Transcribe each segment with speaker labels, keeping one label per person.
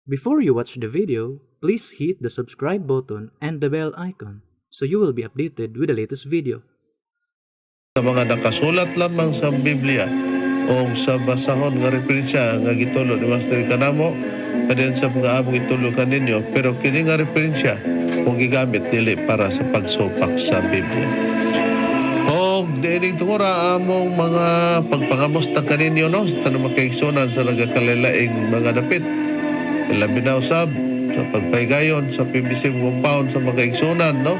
Speaker 1: Before you watch the video, please hit the subscribe button and the bell icon so you will be updated with the latest video.
Speaker 2: Sa mga nakasulat lamang sa Biblia o sa basahon nga referensya nga gitulo ni Master kanamo padayon sa mga among itulo kaninyo, pero kini nga referensya kung gigamit dili para sa pagsupak sa Biblia. Og diining tungura among mga pagpangamusta kaninyo, no, sa tanang makaigsunan sa nagakalaing mga dapit, labi na usab sa pagpahigayon sa PBC compound, sa mga igsunan, no,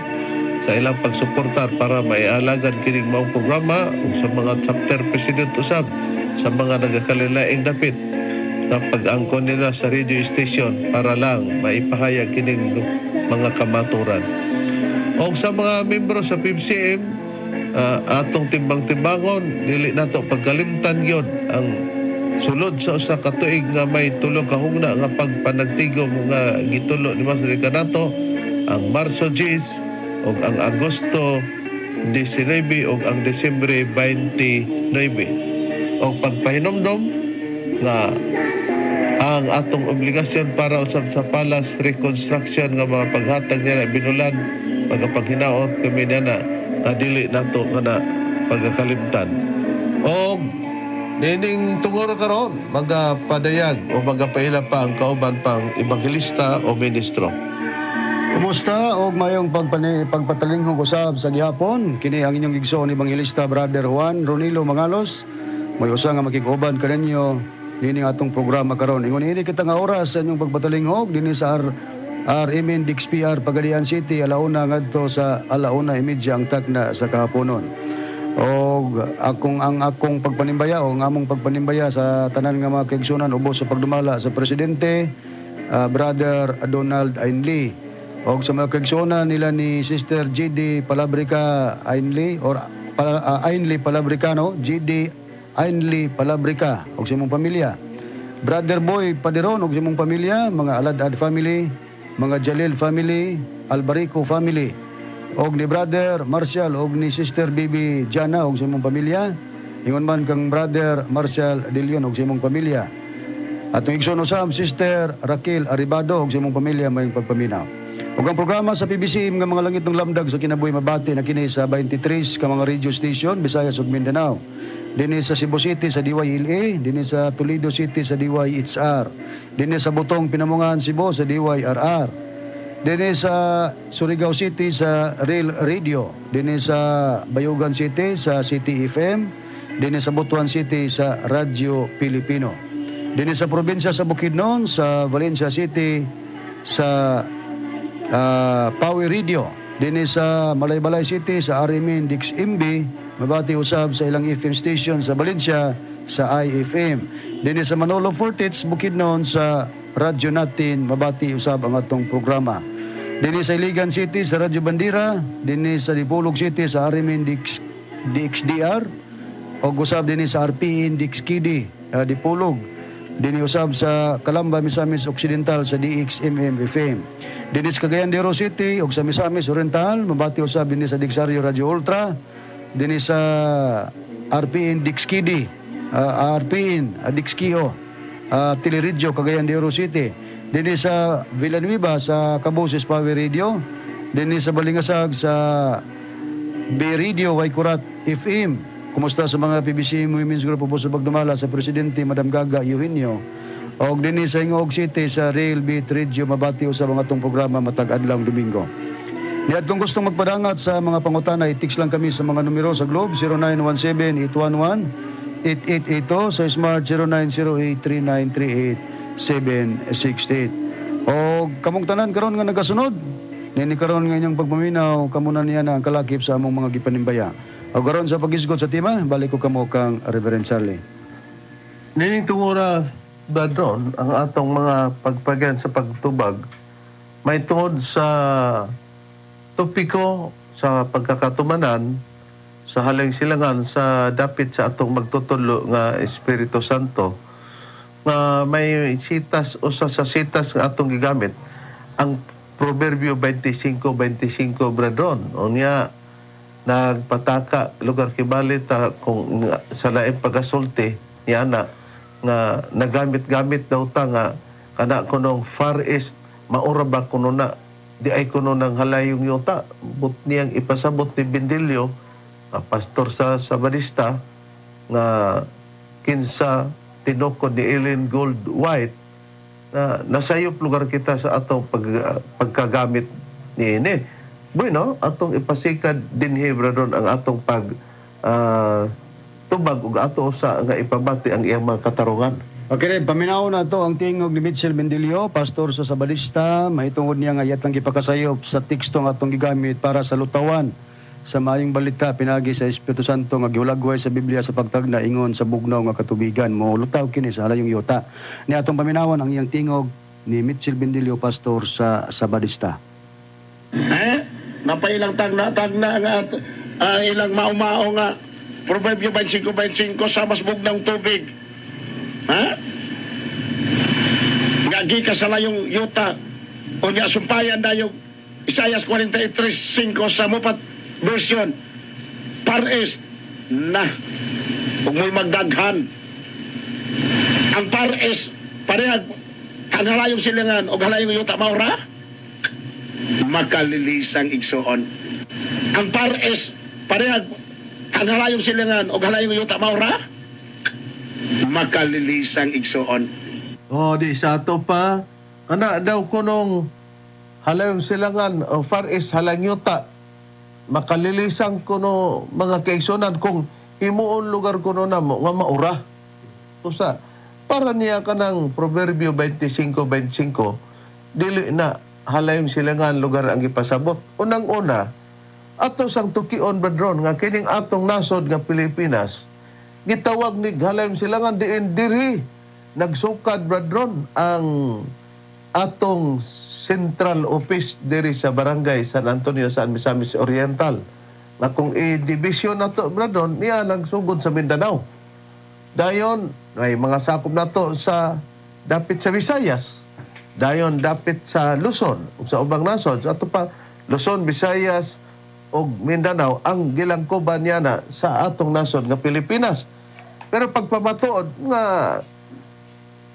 Speaker 2: sa ilang pagsuportar para maialagad kining maong programa, ug sa mga chapter president usab sa mga nagakalilaing dapit na pag-angkon nila sa radio station para lang maipahayag kining mga kamaturan. Og sa mga membro sa PBCM, atong timbang-timbangon, dili nato pagkalimtan gyud ang sulod sa usa ka tuig nga may tulo ka hugna nga pagpanagtigom nga gitulo ni Master kanato, ang Marso 10 ug ang Agosto 19 ug ang Desyembre 29, og pagpahinomdom nga ang atong obligasyon para usab sa palace reconstruction nga mga paghatag niya binulan pagkapaghinaot kami niya na nga dili nato kana pagkakalimtan. Og nining tungura karon, magapadayag o magapaila pa ang kauban pang ebanghelista o ministro.
Speaker 3: Kumusta og mayong pagpatalinghog usab sa gihapon. Kini ang inyong igsoon ebanghelista, Brother Juan Ronilo Mangalos. May usa nga makig-uban kaninyo nining atong programa karon. Ingon ini kita nga oras sa inyong pagpatalinghog dinhi sa RMN DXPR Pagadian City, 1:00 ngadto sa 1:30 ang takna sa kahaponon. Og akong pagpanimbaya o ang among pagpanimbaya sa tanan nga mga kaigsunan ubos sa pagdumala sa presidente, Brother Donald Ainley. Og sa mga kaigsuonan nila ni Sister GD Palabrica Ainley or Ainley Palabricano, GD Ainley Palabrica og sa imong pamilya. Brother Boy Paderon og sa imong pamilya, mga Aladad family, mga Jalil family, Albarico family. Og ni Brother Marshall og ni Sister Bibi Jana og sa imong pamilya. Ingon man kang Brother Marshall De Leon og sa imong pamilya. At ang igsoon usab, Sister Raquel Aribado og sa imong pamilya, mayong pagpaminaw. Ug ang programa sa PBC nga mga langit ng lamdag sa kinabuhi mabati na kini sa 23 ka mga radio station Visayas ug Mindanao. Dinhi sa Cebu City sa DYLA, dinhi sa Toledo City sa DYHR, dinhi sa Butong Pinamungahan Cebu sa DYRR. Dinhi sa Surigao City sa Rail Radio, dinhi sa Bayugan City sa City FM, dinhi sa Butuan City sa Radyo Pilipino. Dinhi sa probinsya sa Bukidnon sa Valencia City sa Power Radio. Dinhi sa Malaybalay City sa RMN DXMB, mabati usab sa ilang FM station sa Valencia sa IFM. Dinhi sa Manolo Fortich, Bukidnon sa radyo natin, mabati usab ang atong programa. Dinhi sa Iligan City sa Radyo Bandera, dinhi sa Dipolog City sa RMN DXDR, og usab dinhi sa RPN DXKD, Dipolog. Dinhi usab sa Calamba, Misamis Occidental sa DXMM FM. Dinhi sa Cagayan de Oro City ug sa Misamis Oriental, mabati usab dinhi sa Dixario Radio Ultra, dinhi sa RPN DXKD, RPN DXKO, Teleradyo Cagayan de Oro City. Dinhi sa Villanueva sa Caboses Power Radio, dinhi sa Balingasag sa B Radio Waikurat FM. Kumusta sa mga PBC Women's Group po sa pagdumala sa Presidente Madam Gaga Eugenio. Og dinhi sa Gingoog City sa Rail Beat Radio, mabati usab ang atong programa matag adlaw Domingo. Niad kung gustong magpadangat sa mga pangutana, i-text lang kami sa mga numero sa Globe 0917-811-8882, sa Smart 0908-3938-768. O kamong tanan karon nga nagasunod, nini karon nga inyong pagpaminaw, kamo na niya na ang kalakip sa among mga gipanimbaya. O karon sa pagisgot sa tema, balik ko kamo kang Reverend Charlie.
Speaker 2: Nining tungura, Badron, ang atong mga pagpagayan sa pagtubag, may tungod sa topiko sa pagkakatumanan sa haling silangan sa dapit sa atong magtutudlo nga Espiritu Santo nga may sitas, usa sa sitas nga atong gigamit ang Proverbio 25:25, Bradron. Unya nagpataka lugar kibali ta kung sa laing pagasulti niya na nga nagamit-gamit daw ta nga Kana kunong Far East, maura ba kuno na di ay kuno ng halayong yuta? But niyang ipasabot ni Bendilio, pastor sa Sabadista, nga kinsa tinukod ni Ellen Gould White, na nasayop lugar kita sa atong pagkagamit niini. Bueno, atong ipasikad dinhi, bradon, ang atong pag tubag ug ato sa nga ipabati ang iyang mga katarungan.
Speaker 3: Okay, Reb, paminaw na to ang tingog ni Mitchell Mendilio, pastor sa Sabadista, mahitungod niya nga iyatang gipakasayop sa teksto nga atong gigamit para sa lutawan sa maayong balita pinagi sa Espiritu Santo nga gihulagway sa Biblia sa pagtagna ingon sa bugnaw nga katubigan mo lutaw kini sa halayong yuta. Ni atong paminawan ang iyang tingog ni Mitchell Mendilio, pastor sa Sabadista.
Speaker 4: Eh? Napailang tagna-tagna nga at ilang mao-mao nga Proverbio 25:25 sa mas bugnang tubig. Ha? Nga gikan sa layong yuta. Unya sumpayan na yung Isaias 43:5 sa Moffatt version. Far East na. Ug mo'y magdaghan. Ang Far East parehag ang halayong silangan o halayong yuta, maura? Makalilisang igsoon. Ang Far East parehag ang halayong silangan o halayong yuta, maura? Makalilisang igsoon.
Speaker 2: Oh, di sa ato pa kana daw kunong halayong silangan o Far East, halayong yuta. Makalilisang kuno, mga kaigsunan, kung himuon lugar kuno namo nga maura. Usa para niya kanang Proverbio 25:25, dili na halayong silangan lugar ang gipasabot. Unang-una, ato sang tukion, bradron, nga kining atong nasod nga Pilipinas gitawag ni halayong silangan diin diri nagsukad, bradron, ang atong central office diri sa Barangay San Antonio sa Misamis Oriental. Nga kung i-division nato, bradron, niya nagsugod sa Mindanao. Dayon ay mga sakop nato sa dapit sa Visayas. Dayon dapit sa Luzon ug sa ubang nasod. So ato pa Luzon, Visayas ug Mindanao ang gilangkoban niya na sa atong nasod nga Pilipinas. Pero pagpamatuod nga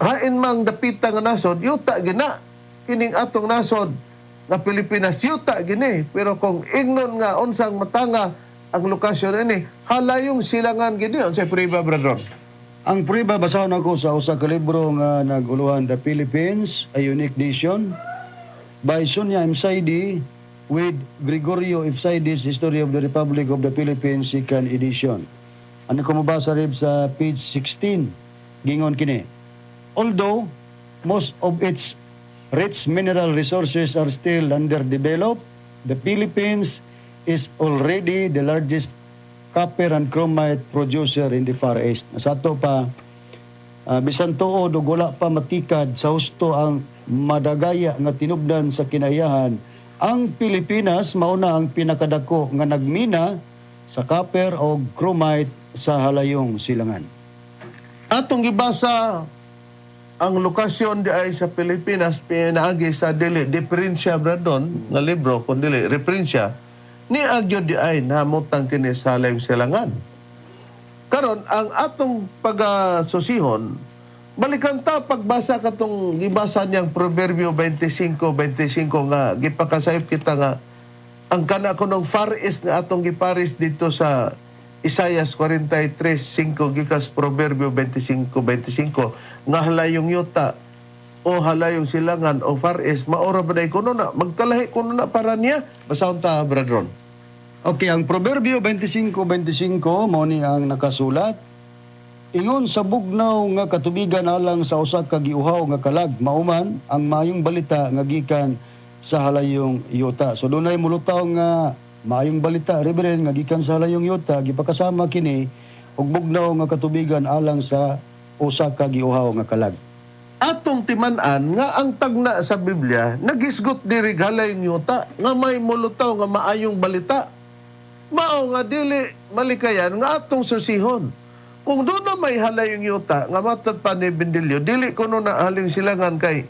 Speaker 2: hain mang dapita nga nasod, yuta gina kining atong nasod nga Pilipinas, yuta gini. Pero kung ingnon nga unsang matanga ang lokasyon ini, halayong silangan gini. Unsay prueba, bradron?
Speaker 3: Ang prueba, basahon ako sa usa ka libro nga naguluhan The Philippines, A Unique Nation by Sonia M. Saidi with Gregorio F. Saidi's History of the Republic of the Philippines, second edition. Ano ko mabasa, Reb, sa page 16, gingon kini: "Although most of its rich mineral resources are still underdeveloped, the Philippines is already the largest copper and chromite producer in the Far East." Sa ato pa, bisan tuod ug wala pa matikad sa husto ang madagaya nga tinubdan sa kinaiyahan, ang Pilipinas mauna ang pinakadako nga nagmina sa copper o chromite sa halayong silangan.
Speaker 2: Atong gibasa ang lokasyon di ay sa Pilipinas pinaagi sa dili diferensya, bradon, nga libro kun dili referensya ni agyo di ay namutang kini sa halayong silangan. Karon ang atong pagasusihon, balikan ta pagbasa katong gibasa niyang Proverbio 25:25 nga gipakasayop kita nga ang kana kunong Far East nga atong giparis dito sa Isayas 43:5 gikas Proverbio 25:25 nga halayong yuta o halayong silangan o Far East, maura ba kuno na magkalahi kuno na para niya? Basahon ta, bradron.
Speaker 3: Okay, ang Proverbio 25:25 mao ni ang nakasulat: "Ingon sa bugnaw nga katubigan alang sa usa ka giuhaw nga kalag, mauman ang maayong balita nga gikan sa halayong yuta." So dunay mulutaw nga maayong balita, Reverend, nga gikan sa halayong yuta, gipakasama kini og bugnaw nga katubigan alang sa usa ka giuhaw nga kalag.
Speaker 2: Atong timan-an nga ang tagna sa Biblia nagisgot diri halayong yuta nga may mulutaw nga maayong balita. Mao nga dili malikayan nga atong susihon. Kung doon na may halayong yuta nga matod pa ni Bendilio, dili kuno na haling silangan, kay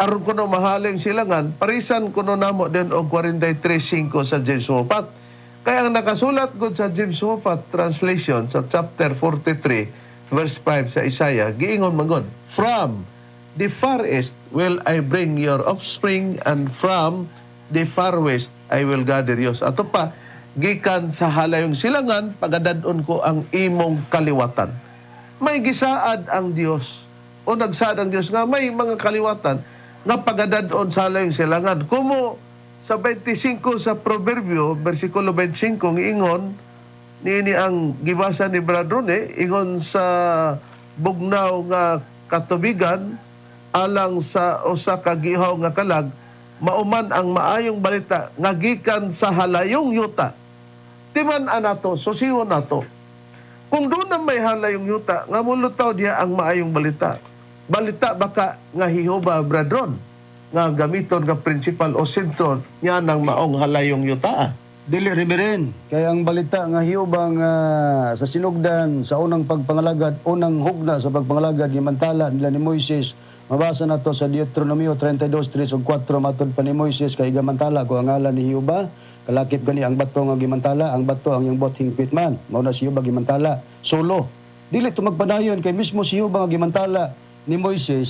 Speaker 2: aron kuno mahaling silangan, parisan kuno namo din og 43:5 sa James Moffatt. Kaya ang nakasulat gud sa James Moffatt translation sa chapter 43 verse 5 sa Isaiah, giingon man gud, "From the far east will I bring your offspring, and from the far west I will gather you." Ato pa, "Gikan sa halayong silangan, pagadad-on ko ang imong kaliwatan." May gisaad ang Dios o nagsaad ang Dios nga may mga kaliwatan nga pagadad-on sa halayong silangan. Kumo sa 25 sa Proverbio, versikulo 25, ingon niini ang gibasa ni Brad Rone, ingon sa bugnaw nga katubigan alang sa usa ka gihaw nga kalag, mauman ang maayong balita nga gikan sa halayong yuta. Timan-an nato, susihon nato. Kung doon na may halayong yuta, nga mulutaw diya ang maayong balita. Balita baka nga Jehova, Brad Ron, nga gamiton nga principal o sentro niya ng maong halayong yuta?
Speaker 3: Dili, Reverend. Kaya ang balita nga Jehova nga sa sinugdan sa unang pagpangalagad, unang hugna sa pagpangalagad gimantala nila ni Moises. Mabasa na to sa Deuteronomio 32:3 ug 4. Matod pa ni Moises, kay gamantala ko ang ngalan ni Jehova. Kalakip gani ang bato nga gimantala, ang bato ang iyang buot hingpit man. Mao na si Jehova gimantala. Solo. Dili to magpadayon kay mismo si Jehova nga gimantala ni Moises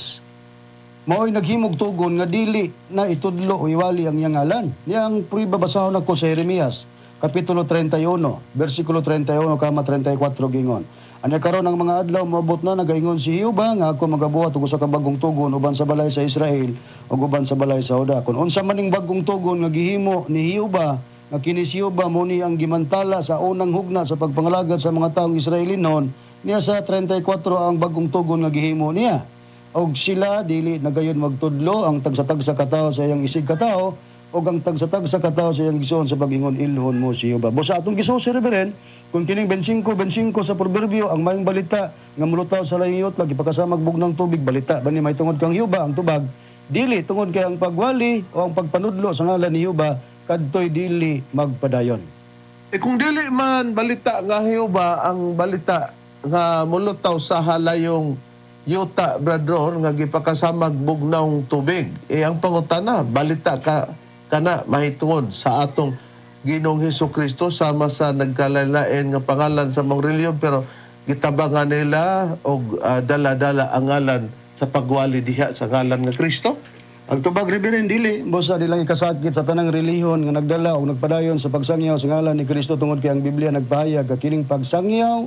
Speaker 3: mao'y naghimog tugon nga dili na itudlo o iwali ang iyang ngalan. Niya ang prueba, basahon ako sa Jeremias, Kapitulo 31, versikulo 31 kama 34, gingon: "Anya karon ang mga adlaw moabot na, nagaingon si Jehova, nga ako magabuhat og usa ka bagong tugon uban sa balay sa Israel ug uban sa balay sa Juda." Kung unsa man ning bagong tugon nga gihimo ni Jehova, nga kini si Jehova mo ni ang gimantala sa unang hugna sa pagpangalagad sa mga taong Israelinon, niya sa 34 ang bagong tugon nga gihimo niya: "Og sila dili na gayon magtudlo ang tagsa-tagsa katawo sa iyang isig katawo og ang tagsa-tagsa katawo sa iyang igsoon sa pag-ingon, 'Ilhon mo si Jehova.'" Busa atong gisusi, Reverend, kung kining 25 25 sa Proverbio, ang maayong balita nga mulutaw sa layong yuta gipakasamag bugnawng tubig, balita ba ni may tungod kang Jehova ang tubag? Dili, tungod kay ang pagwali o ang pagpanudlo sa ngalan ni Jehova kadtoy dili magpadayon.
Speaker 2: Eh kung dili man balita nga Jehova ang balita nga mulutaw sa halayong yuta, Brad Ron, nga gipakasamag bugnawng tubig. Eh ang pangutana, balita ka kana mahitungod sa atong Ginoong Hesus Kristo sama sa nagkalalain nga pangalan sa mga relihiyon, pero gitabangan nila og dala-dala ang ngalan sa pagwali diha sa ngalan nga Kristo?
Speaker 3: Ang tubag, Reverend, dili. Busa di lang ikasakit sa tanang relihiyon nga nagdala o nagpadayon sa pagsangyaw sa ngalan ni Kristo, tungod kay ang Biblia nagpahayag nga kining pagsangyaw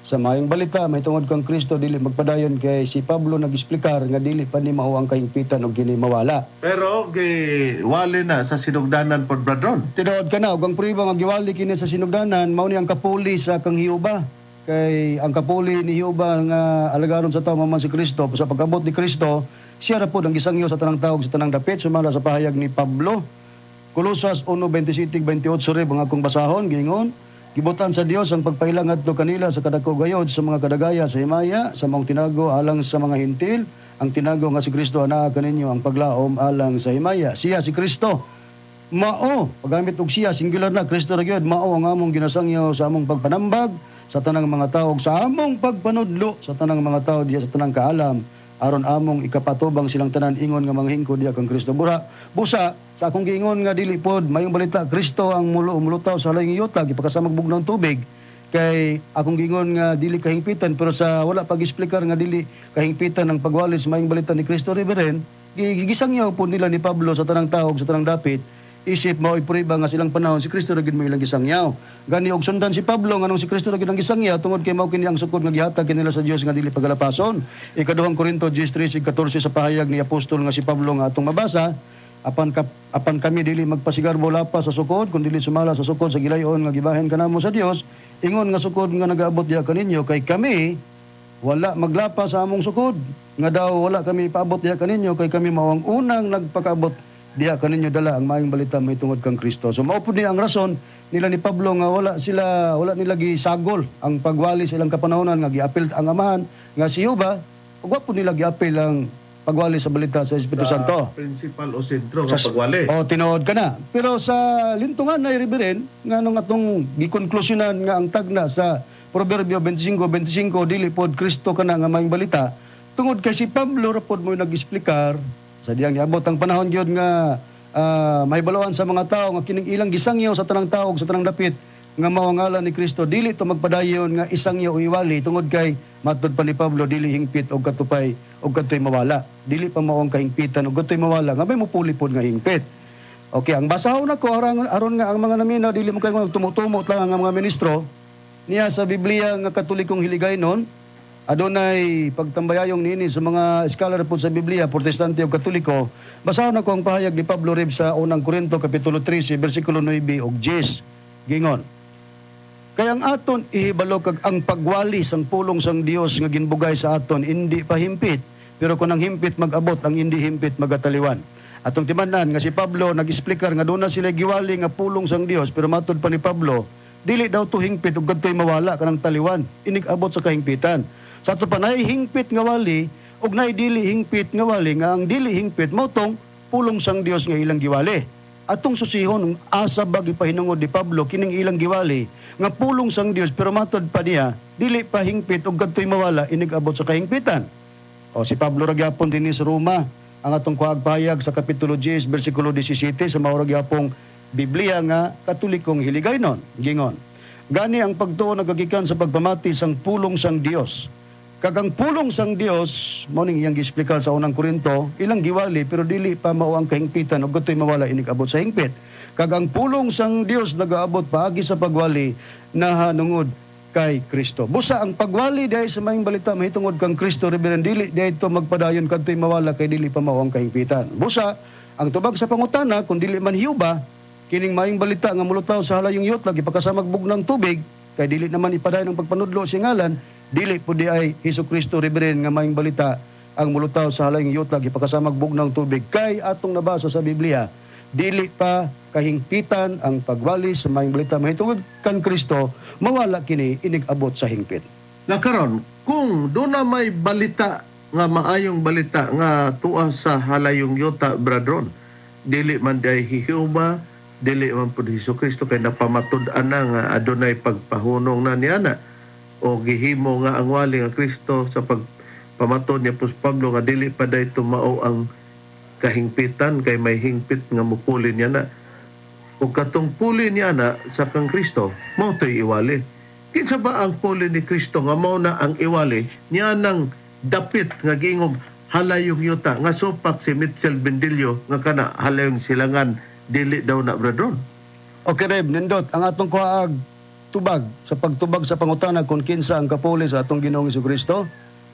Speaker 3: sa maayong balita may tungod kang Kristo dili magpadayon, kay si Pablo nag-eksplikar nga dili pa ni mao ang kahingpitan og kini mawala.
Speaker 2: Pero giwali na sa sinugdanan pod, Brad Ron.
Speaker 3: Tinuod ka na, ug ang prueba nga giwali kini sa sinugdanan mao ni ang kapuli sa kang Jehova. Kay ang kapuli ni Jehova nga alagaron sa tao man si Kristo. Sa pag-abot ni Kristo, siya ra pod ang gisangyaw sa tanang tawag sa tanang dapit sumala sa pahayag ni Pablo. Kolosas 1:27-28 reb ang akong basahon, gingon: "Gibutan sa Dios ang pagpaila ngadto kanila sa kadako gayod sa mga kadagaya sa himaya sa maong tinago alang sa mga Hentil. Ang tinago nga si Kristo anaa kaninyo, ang paglaom alang sa himaya. Siya si Kristo mao," paggamit og siya, singular na, Kristo ra gyud, "mao ang among ginasangyaw sa among pagpanambag sa tanang mga tao ug sa among pagpanudlo sa tanang mga tao diha sa tanang kaalam, aron among ikapatubang silang tanan ingon nga manghingkod diha kang Kristo." Bura busa sa akong giingon nga dili pod mayong balita Kristo ang mulo mulutaw sa halayong yuta gipakasamag bugnawng tubig, kay akong giingon nga dili kahingpitan, pero sa wala pag-eksplikar nga dili kahingpitan ang pagwali sa mayong balita ni Kristo, Reverend, gisangyaw po nila ni Pablo sa tanang tao ug sa tanang dapit, isip mao'y prueba nga silang panahon si Kristo ra gid mo ilang gisangyaw. Gani og sundan si Pablo, nganong si Kristo ra gid ang gisangyaw? Tungod kay mao kini ang sukod nga gihatag kanila sa Dios nga dili pagalapason. Ikaduhang Korinto 10:13-14 sa pahayag ni apostol nga si Pablo nga atong mabasa: Apan kami dili magpasigarbo lapas sa sukod, kun dili sumala sa sukod sa gilayon nga gibahin kanamo sa Dios, ingon nga sukod nga nagaabot diha kaninyo. Kay kami wala maglapas sa among sukod nga daw wala kami ipaabot diha kaninyo, kay kami mao ang unang nagpakaabot diha kaninyo dala ang maayong balita may tungod kang Kristo." So mao pud ni ang rason nila ni Pablo nga wala nila gisagol ang pagwali sa ilang kapanahonan nga giapil ang Amahan nga si Jehova, ug wa pud nila giapil ang pagwali sa balita sa Espiritu Santo.
Speaker 2: Principal o sentro nga pagwali.
Speaker 3: O, tinuod ka na. Pero sa lintungan na, Reverend, nga nung atong gikonklusyonan nga ang tagna sa Proverbio 25:25 dili pod Kristo kana nga maayong balita, tungod kay si Pablo ra pod mo nag-eksplikar sa diyang niabot ang panahon gyud nga mahibaloan sa mga tao nga kining ilang gisangyaw sa tanang tao ug sa tanang dapit nga mao ang ngalan ni Kristo, dili to magpadayon nga isangyaw o iwali tungod kay matud pa ni Pablo dili hingpit og katupay og kadtoy mawala. Dili pa mao ang kahingpitan og kadtoy mawala nga may mupuli pod nga hingpit. Okay, ang basahon nako aron aron nga ang mga naminaw dili mo kayo tumutumot lang ang mga ministro niya sa Biblia nga Katolikong Hiligaynon. Adunay pagtambayayong niini sa mga scholar po sa Biblia, Protestante o Katoliko. Basahon nako ang pahayag ni Pablo, Reb, sa Unang Korinto kapitulo 13 bersikulo 9 ug 10. Gingon: "Kaya ang aton ihibalo kag ang pagwali sang pulong sang Dios nga ginbugay sa aton hindi pa himpit, pero kung ang himpit mag-abot, ang hindi himpit magataliwan." Atong timan-an nga si Pablo nag-explicar nga doon na sila giwali nga pulong sang Dios, pero matud pa ni Pablo dili daw to hingpit ug kadtoy mawala kanang taliwan inig abot sa kahingpitan. Sa ato pa naay hingpit nga wali ug naay dili hingpit nga wali, nga ang dili hingpit mao tong pulong sang Dios nga ilang giwali. Atong susihon asa ba gipahinungod ni Pablo kining ilang giwali nga pulong sang Dios, pero matod pa niya dili pa hingpit ug kadtoy mawala inig abot sa kahingpitan. O si Pablo ra gyapon dinhi sa Roma ang atong kuag pahayag sa kapitulo 10 bersikulo 17 sa mao ra gyapong Biblia nga Katolikong Hiligaynon. Gingon: "Gani ang pagtuo nagagikan sa pagpamati sang pulong sang Dios. Kag ang pulong sang Dios," mao ning iyang giexplikar sa Unang Korinto, ilang giwali pero dili pa mao ang kahingpitan ug kadtoy mawala inig abot sa hingpit. "Kag ang pulong sang Dios nagaabot paagi sa pagwali nahanungod kay Kristo." Busa ang pagwali diay sa maayong balita mahitungod kang Kristo, Reverend, dili diay ito magpadayon kadtoy mawala kay dili pa mao ang kahingpitan. Busa ang tubag sa pangutana, kung dili man Jehova kining maayong balita nga mulutaw sa halayong yutla gipakasamag bugnang tubig, kay dili naman ipadayon ang pagpanudlo sa ngalan, dili po di ay Hesus Kristo, Reverend, nga maayong balita ang mulutaw sa halayong yutla gipakasamag bugnang tubig, kay atong nabasa sa Biblia dili pa kahingpitan ang pagwali sa maayong balita mahitungod kan Kristo, mawala kini inig abot sa hingpit.
Speaker 2: Nga karon, kung doon na may balita nga maayong balita nga tuwa sa halayong yuta, bradron, dili man diay Jehova, dili man pud Hesus Kristo, kay napamatud-an na nga adunay pagpahunong na niya na o gihimo nga ang wali nga Kristo sa pagpamatod ni Apostol Pablo nga dili pa day mao ang kahingpitan kay may hingpit nga mupuli niya na, ug katong puli niya na sa kang Kristo mao to'y iwali. Kinsa ba ang puli ni Kristo nga mao na ang iwali niya nang dapit nga giingog halayong yuta nga supak si Mitchell Bendillo nga kana halayong silangan, dili daw na, bradron?
Speaker 3: Okay, Reb, nindot ang atong kuhaag tubag sa pagtubag sa pangutana kung kinsa ang kapuli sa atong Ginoong Kristo.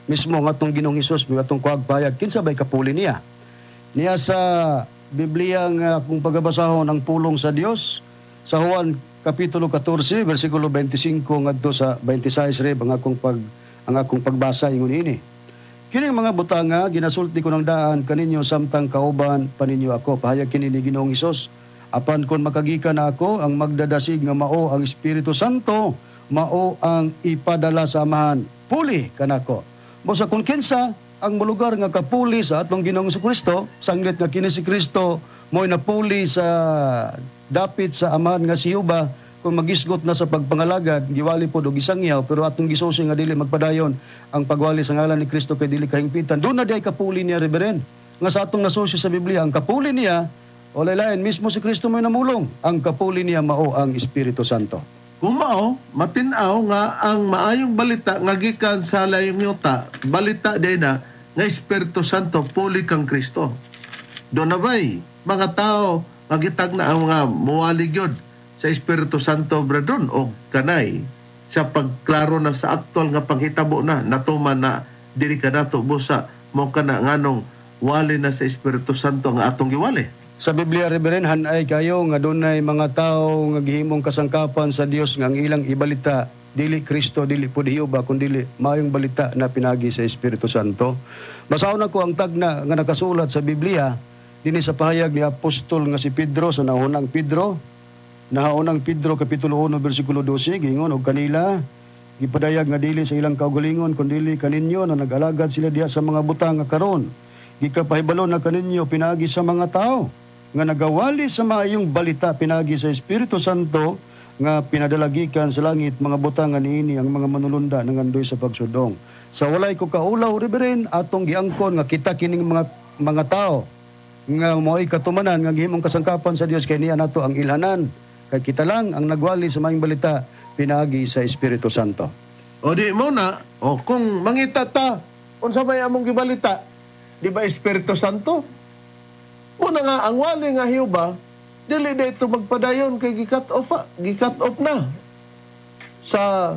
Speaker 3: Mismo ang atong Ginoong Hesus may atong kuhaag pahayag kinsa bay kapuli niya. Niya sa Biblia nga kung pagabasahon ang pulong sa Dios sa Juan kapitulo 14 bersikulo 25 ngadto sa 26, Reb, ang akong pagbasa, ingon ini: "Kining mga butanga ginasulti ko ng daan kaninyo samtang kauban pa ninyo ako." Pahayag kini ni Ginoong Hesus. "Apan kon makagikan na ako, ang magdadasig nga mao ang Espiritu Santo, mao ang ipadala sa Amahan puli kanako." Busa kung kinsa ang molugar nga kapuli sa atong Ginoong Kristo, sanglit nga kini si Kristo mo'y napuli sa dapit sa Amahan nga si Jehova, kung magisgot na sa pagpangalagad, giwali po og isangyaw, pero atong gisusi nga dili magpadayon ang pagwali sa ngalan ni Kristo kay dili kahingpitan. Doon na di ay kapuli niya, Reverend. Nga sa atong nasusi sa Biblia, ang kapuli niya, walay lain, mismo si Kristo mo'y namulong. Ang kapuli niya mao ang Espiritu Santo.
Speaker 2: Kung mao, matin-aw nga ang maayong balita nga gikan sa layong yuta, balita din na nga Espiritu Santo puli kang Kristo. Doon na ba'y mga tao nga gitagna ang mga muwali gyud sa Espiritu Santo, bradron, o kanay sa pagklaro na sa aktual nga panghitabo na natuman na diri kanato, busa mo kana nganong wali na sa Espiritu Santo nga atong giwali?
Speaker 3: Sa Biblia, Reverend, hanay kayo nga dunay mga tao nga gihimong kasangkapan sa Dios nga ang ilang ibalita dili Kristo, dili pud Jehova, kun dili maayong balita na pinagi sa Espiritu Santo. Basahon ako ang tagna nga nakasulat sa Biblia dinhi sa pahayag ni Apostol nga si Pedro sa naunang Pedro. Nahaunang Pedro kapitulo 1 bersikulo 12, gingon: "Og kanila gipadayag nga dili sa ilang kaugalingon kundi kaninyo na nag-alagad sila diha sa mga butang nga karon gikapahibalo na kaninyo pinaagi sa mga tao nga nagawali sa maayong balita pinaagi sa Espiritu Santo nga pinadalagikan sa langit, mga butang nga niini ang mga manulunda nangandoy sa pagsudong." Sa walay ko kaulaw, Reverend, atong giangkon nga kita kining mga tao nga mo'y katumanan nga gihimong kasangkapan sa Dios kay niya nato ang ilhanan. Kay kita lang ang nagwali sa maayong balita pinaagi sa Espiritu Santo.
Speaker 2: O di mo na, o kung mangita ta, unsa may among gibalita, di ba Espiritu Santo? Muna nga, ang wali nga Jehova, dili na ito magpadayon kay gi-cut off, gi-cut off na sa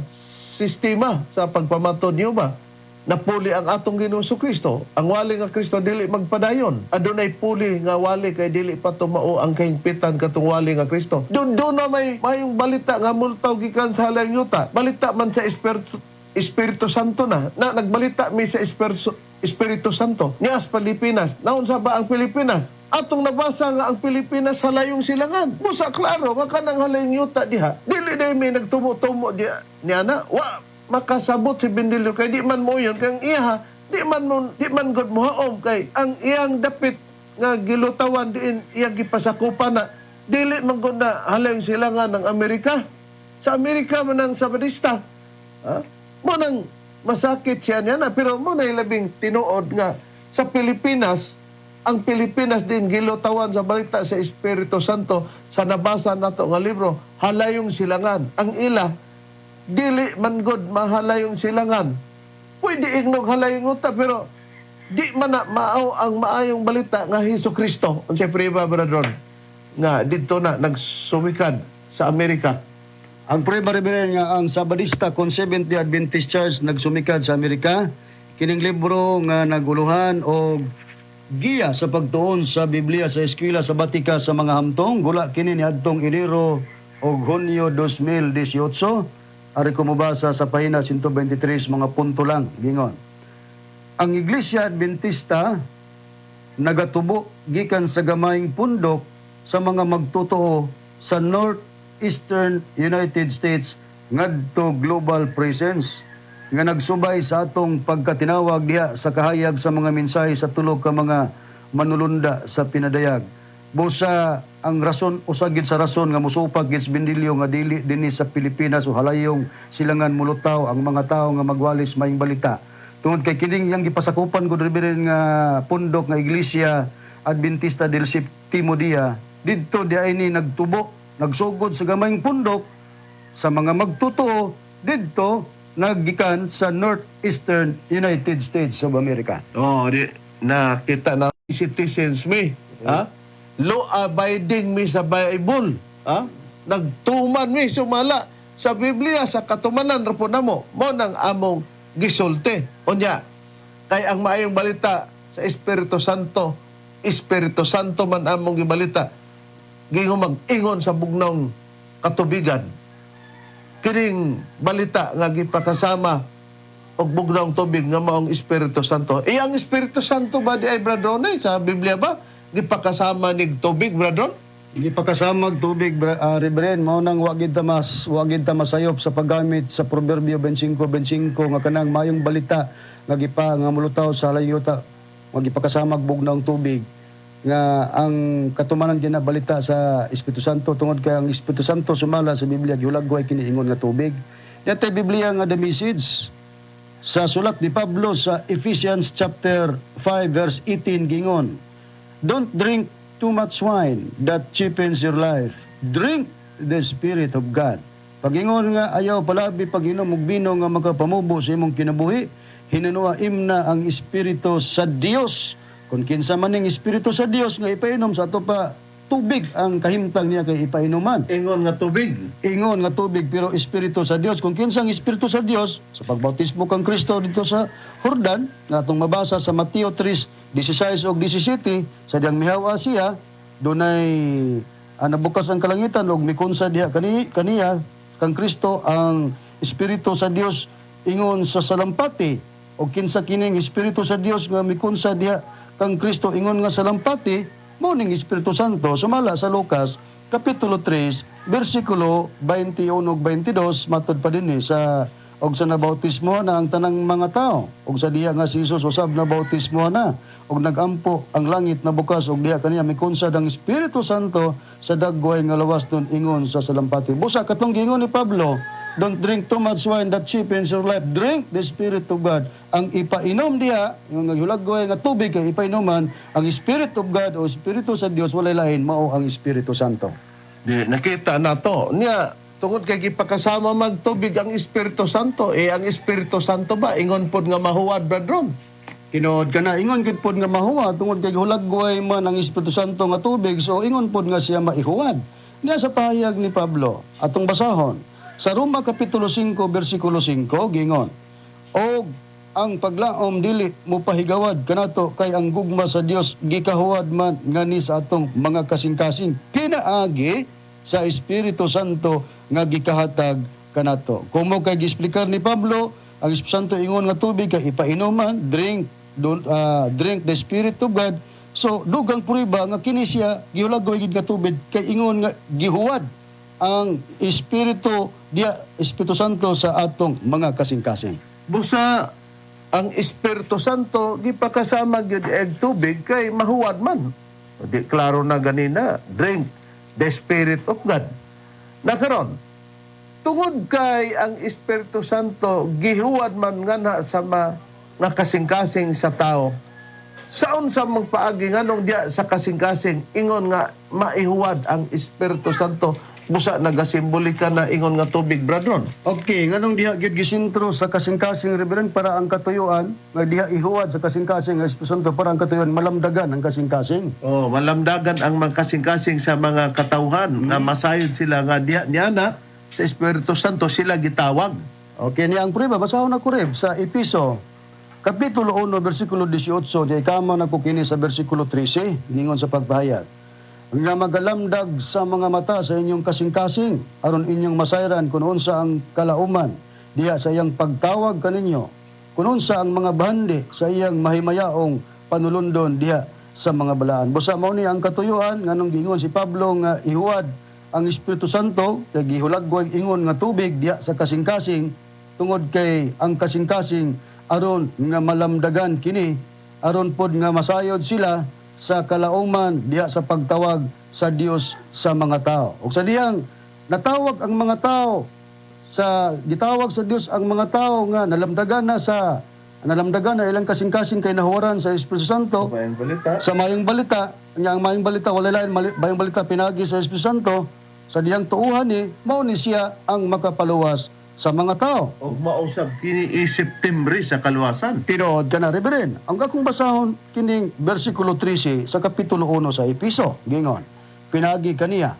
Speaker 2: sistema sa pagpamatod niyo ba? Napuli ang atong Ginoong Kristo. Ang wali nga Kristo dili magpadayon. Adunay puli nga wali kay dili pa tumao ang kahingpitan katong wali nga Kristo. Doon doon na may mayong balita nga multaw gikan sa halayong yuta. Balita man sa Espiritu Santo na. Na nagbalita mi sa Espiritu Santo. Niya sa Pilipinas. Naunsa ba ang Pilipinas? Atong nabasa nga ang Pilipinas halayong silangan. Busa klaro nga kanang halayong yuta diha. Dili na may nagtumo-tumo diha niya na. Wa makasabot si Bendilio kay di man mo yun kang iya, di man gud mohaom kay ang iyang dapit nga gilutawan diin iyang gipasakupan na dili man gud na halayong silangan ng Amerika. Sa Amerika man ang Sabadista, ha? Mo nang masakit siya niya na, pero mo na labing tinuod nga sa Pilipinas, ang Pilipinas din gilutawan sa balita sa Espiritu Santo sa nabasa nato nga libro, halayong silangan. Ang ila dili man gud mahalayong silangan. Pwede ignog halayong uta, pero di man na mao ang maayong balita nga Hesus Kristo. Unsay prueba, Brother, nga didto na nagsumikad sa Amerika?
Speaker 3: Ang prueba, Reverend, nga ang Sabadista kon Seventh-day Adventist Church nagsumikad sa Amerika, kining libro nga naguluhan og giya sa pagtuon sa Biblia sa eskwela sabatika sa mga hamtong, gula kini niadtong Enero og Hunyo 2018. Ari ko mobasa sa pahina 123, mga punto lang. Gingon: Ang Iglesia Adventista nagatubo gikan sa gamayng pundok sa mga magtotoo sa Northeastern United States ngadto global presence nga nagsubay sa atong pagkatinawag diha sa kahayag sa mga mensahe sa tulo ka mga manulunda sa pinadayag. Busa ang rason, usa gid sa rason nga musupag gid sa Bendilio nga dili dinhi sa Pilipinas o halayong silangan mulutaw ang mga tawo nga magwalis maayong balita, tungod kay kining iyang gipasakupan ko, Reverend, nga pundok nga Iglesia Adventista del Septimo Dia, didto di ay ni nagtubo, nagsugod sa gamayng pundok sa mga magtotoo didto naggikan sa Northeastern United States of America.
Speaker 2: Oh, di nakita na citizens mi, ha? Law abiding mi sa Bible, ha? Nagtuman mi sumala sa Biblia, sa katumanan ra po namo. Mo nang among gisulti. Unya, kay ang maayong balita sa Espiritu Santo, Espiritu Santo man among gibalita. Gingon mag-ingon sa bugnong katubigan. Kining balita nga gipakasama og bugnong tubig nga maong Espiritu Santo. Eh, ang Espiritu Santo ba di ay, Brother, sa Biblia ba gipakasama nig tubig, Brother?
Speaker 3: Hindi pa kasamag tubig, Reverend, mao nang wa gid ta masayop sa paggamit sa Proverbio 25:25 nga kanang mayong balita nga gipa nga mulutaw sa layuta nga gipakasamag bugnaw tubig, nga ang katumanan din na balita sa Espiritu Santo, tungod kay ang Espiritu Santo sumala sa Biblia gihulagway kini ingon nga tubig. Yatay Biblia nga The Message, sa sulat ni Pablo sa Ephesians chapter 5 verse 18, gingon: "Don't drink too much wine that cheapens your life. Drink the Spirit of God." Pagingon nga ayaw palabi pag-inom og bino nga makapamubo sa imong kinabuhi, hinunua imna ang Espiritu sa Dios. Kung kinsa man ning Espiritu sa Dios nga ipainom sa ato pa, tubig ang kahimtang niya kay ipainuman.
Speaker 2: Ingon nga tubig.
Speaker 3: Ingon nga tubig, pero Espiritu sa Dios. Kung kinsang Espiritu sa Dios sa pagbautismo kang Kristo dito sa Jordan, nga atong mabasa sa Mateo 3:16 ug 17, sa diyang mihawa siya, dunay nabukas ang kalangitan ug mikunsa diha kaniya kang Kristo ang Espiritu sa Dios ingon sa salampati. Og kinsa kining Espiritu sa Dios nga mikunsa diha kang Kristo ingon nga salampati? Mao ning Espiritu Santo sumala sa Lucas kapitulo 3 bersikulo 21 ug 22, matud pa dinhi sa og sa nabautismo na ang tanang mga tao, og sa diha nga si Jesus usab nabautismo na og nagampo, ang langit nabukas og diha kaniya mikunsad ang Espiritu Santo sa dagway nga lawas nun ingon sa salampati. Busa katong giingon ni Pablo, "Don't drink too much wine that cheapens your life. Drink the Spirit of God." Ang ipainom diha, yung naghulagway nga tubig kay ipainuman, ang Spirit of God o Espiritu sa Dios, walay lain, mao ang Espiritu Santo.
Speaker 2: Di, nakita na to. Niya, tungod kay gipakasama magtubig ang Espiritu Santo, eh ang Espiritu Santo ba, ingon pod nga mahuwad, Bradron?
Speaker 3: Tinuod ka na, ingon gid pod nga mahuwad tungod kay hulagway man ang Espiritu Santo nga tubig, so ingon pod nga siya maihuwad. Nga sa pahayag ni Pablo, atong basahon, sa Roma Kapitulo 5, versikulo 5, gingon, "Og ang paglaom dili mo pahigawad kanato kay ang gugma sa Dios gikahuwad man ngani sa atong mga kasing-kasing kinaagi sa Espiritu Santo nga gikahatag kanato." Kung mo kay giexplikar ni Pablo, ang Espiritu Santo ingon nga tubig kay ipainuman, drink, don't, drink the Spirit of God. So dugang prueba nga kini siya gihulagway gid nga tubig kay ingon nga gihuwad ang Espiritu diya, Espiritu Santo, sa atong mga kasing-kasing.
Speaker 2: Busa ang Espiritu Santo gipakasama gyud og tubig kay mahuwad man. Di klaro na ganina, drink the Spirit of God. Nakaron, tungod kay ang Espiritu Santo gihuwad man nga sa nga kasing-kasing sa tao. Saon sa magpaagi, nganong diya sa kasing-kasing ingon nga maihuwad ang Espiritu Santo, busa nagasimbolika na ingon nga tubig, Bradron?
Speaker 3: Okay, nganong diha gyud gisintro sa kasing-kasing, Reverend, para ang katuyuan nga diha ihuwad sa kasing-kasing ang Espiritu Santo para ang katuyuan malamdagan ang kasing-kasing.
Speaker 2: Oh, malamdagan ang mga kasing-kasing sa mga katawhan nga masayod sila nga diha niya na sa Espiritu Santo sila gitawag.
Speaker 3: Okay, niya ang prueba, basahon na ko, Rev, sa Episo Kapitulo 1, versikulo 18, di kama na ko kini sa versikulo 13, ningon sa pagpahayag, "Nga magalamdag sa mga mata sa inyong kasing-kasing, aron inyong masayran kung unsa ang kalauman diha sa iyang pagtawag kaninyo, kung unsa ang mga bahandi sa iyang mahimayaong panulundon diha sa mga balaan." Busa mao ni ang katuyuan nganong giingon si Pablo nga ihuwad ang Espiritu Santo kay gihulagway ingon nga tubig diha sa kasing-kasing, tungod kay ang kasing-kasing aron nga malamdagan kini, aron pod nga masayod sila sa kalauman diha sa pagtawag sa Dios sa mga tao. Ug sa dihang natawag ang mga tao sa gitawag sa Dios ang mga tao nga nalamdagan na ilang kasing-kasing kay nahuwaran sa Espiritu Santo
Speaker 2: Maayong balita.
Speaker 3: Sa mayong balita nya, ang mayong balita wala lain mayong balita pinagi sa Espiritu Santo. Sa dihang tuuhan ni mao ni siya ang makapaluwas sa mga tao.
Speaker 2: Og mausab kini isip timbre sa kaluwasan.
Speaker 3: Tinuod ka na, Reverend. Ang akong basahon kining versikulo 13 sa Kapitulo 1 sa Episo. Gingon, "Pinagi kaniya,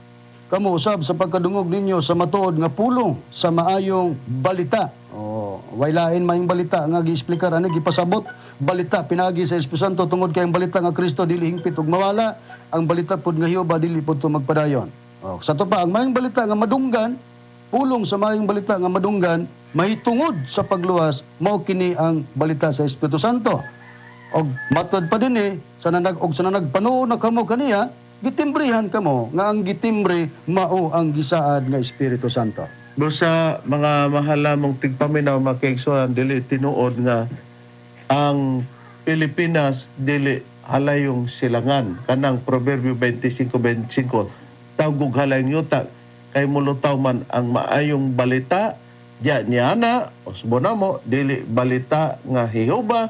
Speaker 3: kamo usab sa pagkadungog ninyo sa matuod nga pulong sa maayong balita." Oh, way lain maayong balita nga giexplikar ani, gipasabot balita pinagi sa Espiritu Santo, tungod kay ang balita nga Kristo dili hingpit ug mawala, ang balita pud nga Jehova dili pud to magpadayon. Oh, sa to pa, ang maayong balita nga madunggan, pulong sa maayong balita nga madunggan mahitungod sa pagluwas, mao kini ang balita sa Espiritu Santo. Og matod pa din eh, sa nanagpanuo na kamo kaniya, gitimbrihan kamo nga ang gitimbre mao ang gisaad nga Espiritu Santo.
Speaker 2: Busa mga mahalamong tigpaminaw, mga kaigsuonan, dili tinuod nga ang Pilipinas dili halayong silangan, kanang Proverbio 25:25, tawgog halayong yuta kay mulutaw man ang maayong balita diya niya na. Usbo na mo, dili balita nga Jehova,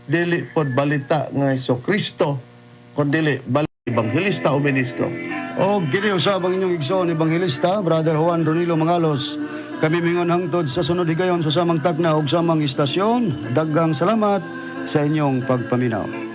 Speaker 2: dili pod balita nga Hesus Kristo, kun dili balita ebanghelista o ministro.
Speaker 3: O kini usab ang inyong igsoon ebanghelista, Brother Juan Ronilo Mangalos. Kami mingon hangtod sa sunod higayon sa samang takna ug samang istasyon. Daghang salamat sa inyong pagpaminaw.